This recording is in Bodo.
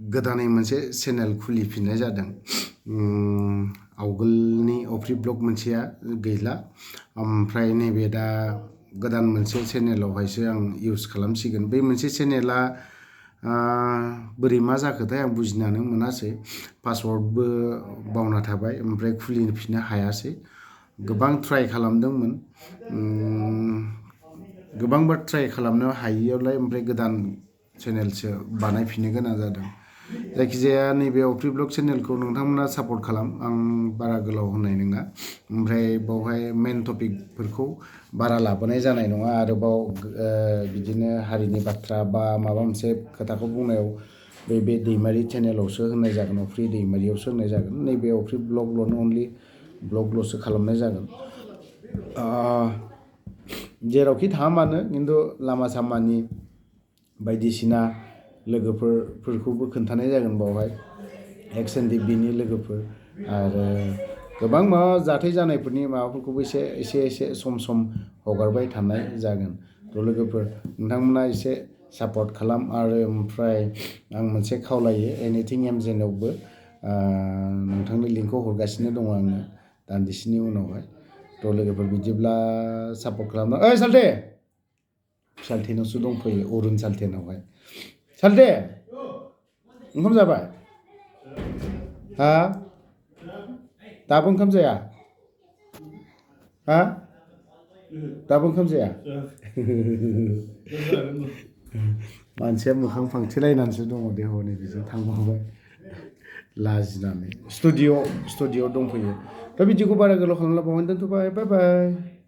गोदानै मोनसे चेनेल खुलिफिननाय जादों। आवगोलनि अफ्रि ब्लग मोनसेया गैला, ओमफ्राय नैबे दा गोदान मोनसे चेनेलावहायसो आं इउज खालामसिगोन। बे मोनसे चेनेला बोरै मा जाखोथाय आं बुजिनानै मोनासै। पासवार्डबो बावना थाबाय, ओमफ्राय खुलिफिननो हायासै। गोबां ट्राइ खालामदोंमोन, गोबांबार ट्राइ खालामनो हायियावलाय ओमफ्राय गोदान चेनेलसो बानायफिननो गोनां जादों। जायखिजाया नैबे अफ्रि ब्लग चेनेलखौ नोंथांमोना सापर्ट खालाम, आं बारा गोलाव होननाय नङा। ओमफ्राय बावहाय मेन टपिकफोरखौ बारा लाबोनाय जानाय नङा। आरोबाव बिदिनो हारिनि बाथ्रा बा माबा मोनसे खोथाखौ बुंनायाव बे दैमारि चेनेलावसो होनाय जागोन, अफ्रि दैमारियावसो होनाय जागोन। नैबे अफ्रि ब्लगल'नो अनलि ब्लगल'सो खालामनाय जागोन। जेरावखि थाङा मानो खिन्थु लामा सामानि बायदिसिना लोगोफोरखौबो खोन्थानाय जागोन बावहाय, एक्स एन बिनि लोगोफोर, आरो गोबां माबा जाथाय जानायफोरनि माबाफोरखौबो एसे सम सम हगारबाय थानाय जागोन। थ' लोगोफोर, नोंथांमोना एसे सापर्ट खालाम। आरो ओमफ्राय आं मोनसे खावलायो, एनिथिं एमजेनावबो नोंथांनि लिंकखौ हरगासिनो दङ आङो दान्दिसेनि उनावहाय। थ' लोगोफोर बिदिब्ला सापर्ट खालामना, ओइ साल्थे, साल्थेनावसो दंफैयो, अरुण साल्थेनावहाय। साल्थे, ओंखाम जाबाय? हा? दाबो ओंखाम जाया? हा? दाबो ओंखाम जाया? मानसिया मोखां फांथेलायनानैसो दङ दे, हनै बिजों थांबावबाय लाजिनानै। स्टुडिअ' दंफैयो। दा बिदिखौ बारा गोलाव खालामला, बावनो दोनथ'बाय, बाय बाय।